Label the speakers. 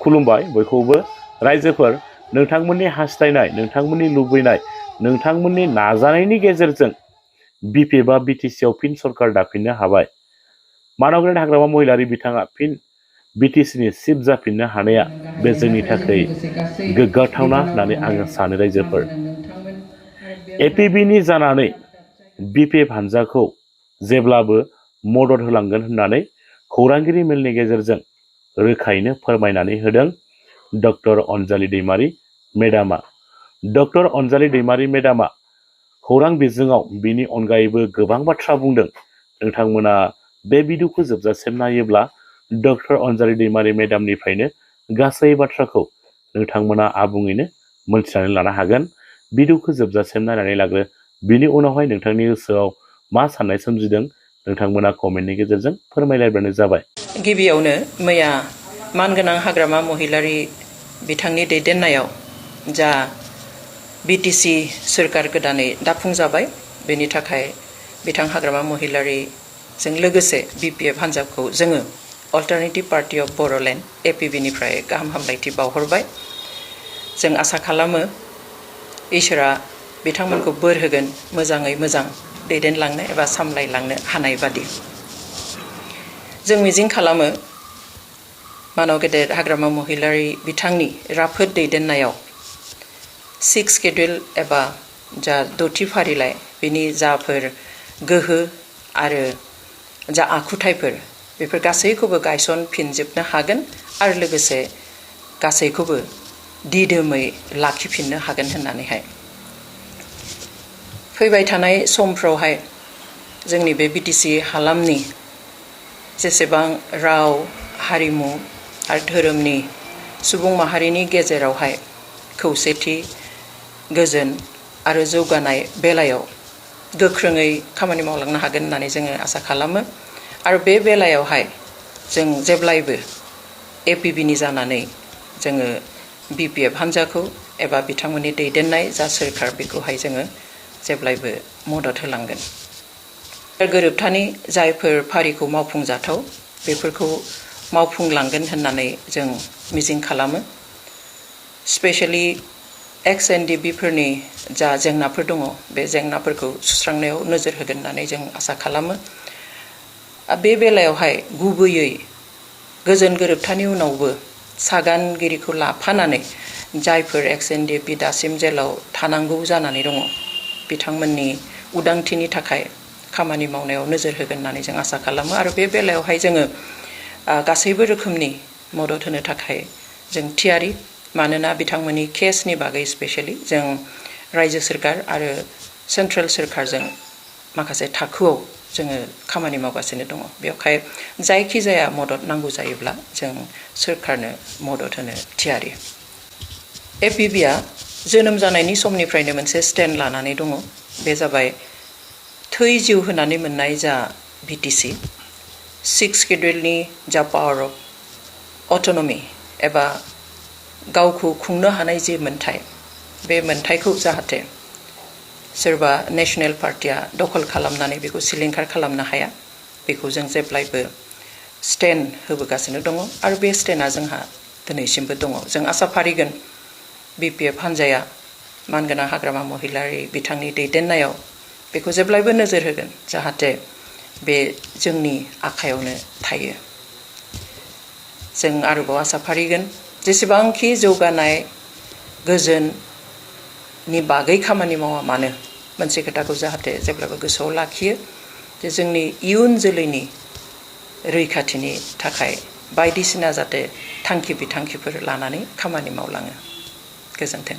Speaker 1: खुलुमबाय बयखौबो रायजोफोर नोंथांमोननि हास्थायनाय नोंथांमोननि लुबैनाय नोंथांमोननि नाजानायनि गेजेरजों बिपि बा बिटिसिआव फिन सरकार दाफिननो हाबाय मानगोनां हाग्रामा महिलारि बिथाङा फिन बिटिसिनि चिफ जाफिननो हानाया बे जोंनि थाखाय गोग्गाथावना होननानै आङो सानो रायजोफोर एपिबिनि जानानै बिपिएफ हान्जाखौ जेब्लाबो मदद होलांगोन होननानै खौरांगिरि मेलनि गेजेरजों रोखायैनो फोरमायनानै होदों डक्टर अनजालि दैमारि मेडामा डक्टर अनजालि दैमारि मेडामा खौरां बिजोङाव बिनि अनगायैबो गोबां बाथ्रा बुंदों नोंथांमोना बे भिडिअखौ जोबजासिम नायोब्ला डक्टर अनजालि दैमारि मेडामनिफ्रायनो गासै बाथ्राखौ नोंथांमोना आबुङैनो मोनथिनानै लानो हागोन भिडिअखौ जोबजासिम नायनानै लाग्रो बिनि उनावहाय नोंथांनि गोसोआव मा साननाय सोमजिदों नोंथांमोना कमेन्टनि गेजेरजों फोरमायलायबानो जाबाय
Speaker 2: गिबियावनो मैया मानगोनां हाग्रामा महिलारि बिथांनि दैदेननायाव जा बिटिसि सोरखार गोदानै दाफुंजाबाय बेनि थाखाय बिथां हाग्रामा महिलारिजों लोगोसे बिपिएफ हान्जाखौ जोङो अल्टारनेटिभ पार्टी अफ बर'लेण्ड एपिबिनिफ्राय गाहाम हामलायथि बावहरबाय जों आसा खालामो इसोरा बिथांमोनखौ बोर होगोन मोजाङै मोजां दैदेनलांनो एबा सामलायलांनो हानाय बादि जों मिजिं खालामो मानव गेदेर हाग्रामा महिलारि बिथांनि राफोद दैदेननायाव 6 स्केड्युल एबा जा 6थि फारिलाइ बिनि जाफोर गोहो आरो जा आखुथायफोर बेफोर गासैखौबो गायसनफिनजोबनो हागोन आरो लोगोसे गासैखौबो दिदोमै लाखिफिननो हागोन होननानैहाय फैबाय थानाय समफ्रावहाय जोंनि बे बिटिसि हालामनि जेसेबां राव हारिमु आरो धोरोमनि सुबुं माहारिनि गेजेरावहाय खौसेथि गोजोन आरो जौगानाय बेलायाव गोख्रोङै खामानि मावलांनो हागोन होननानै जोङो आसा खालामो आरो बे बेलायावहाय जों जेब्लायबो एपिबिनि जानानै जोङो बिपिएफ हान्जाखौ एबा बिथांमोननि दैदेननाय जा सोरखार बेखौहाय जोङो जेब्लायबो मदद होलांगोन गोरोबथानि जायफोर फारिखौ मावफुंजाथाव बेफोरखौ मावफुंलांगोन होननानै जों मिजिं खालामो स्पेशली एक्स-एनडिबिफोरनि जा जेंनाफोर दङ बे जेंनाफोरखौ सुस्रांनायाव नोजोर होगोन होननानै जों आसा खालामो बे बेलायावहाय गुबैयै गोजोन गोरोबथानि उनावबो सागानगिरिखौ लाफानानै जायफोर एक्स-एनडिबि दासिम जेलाव थानांगौ जानानै दङ बिथांमोननि उदांथिनि थाखाय खामानि मावनायाव नोजोर होगोन होननानै जों आसा खालामो आरो बे बेलायावहाय जोङो गासैबो रोखोमनि मदद होनो थाखाय जों थियारि मानोना बिथांमोननि केसनि बागै स्पेशली जों रायजो सोरखार आरो सेन्ट्रेल सोरखारजों माखासे थाखोआव जोङो खामानि मावगासिनो दङ बेवहाय जायखिजाया मदद नांगौ जायोब्ला जों सोरखारनो मदद होनो थियारि एपिबिआ जोनोम जानायनि समनिफ्रायनो मोनसे स्टेन्ड लानानै दङ बे जाबाय थै जिउ होनानै मोननाय जा बिटिसि 6 स्केड्युलनि जा पावार अफ अट'नमि एबा गावखौ खुंनो हानाय जे मोन्थाय बे मोन्थायखौ जाहाथे सोरबा नेशनेल पार्टिया दखल खालामनानै बेखौ सिलिंखार खालामनो हाया बेखौ जों जेब्लायबो स्टेन्ड होबोगासिनो दङ आरो बे स्टेन्डआ जोंहा दिनैसिमबो दङ जों आसा फारिगोन बिपिएफ हान्जाया मानगोनां हाग्रामा महिलारि बिथांनि दैदेननायाव बेखौ जेब्लायबो नोजोर होगोन जाहाथे बे जोंनि आखायावनो थायो जों आरोबाव आसा फारिगोन जेसेबांखि जौगानाय गोजोननि बागै खामानि मावा मानो मोनसे खोथाखौ जाहाथे जेब्लाबो गोसोआव लाखियो जे जोंनि इयुन जोलैनि रैखाथिनि थाखाय बायदिसिना जाहाथे थांखि बिथांखिफोर लानानै खामानि मावलाङो गोजोन्थों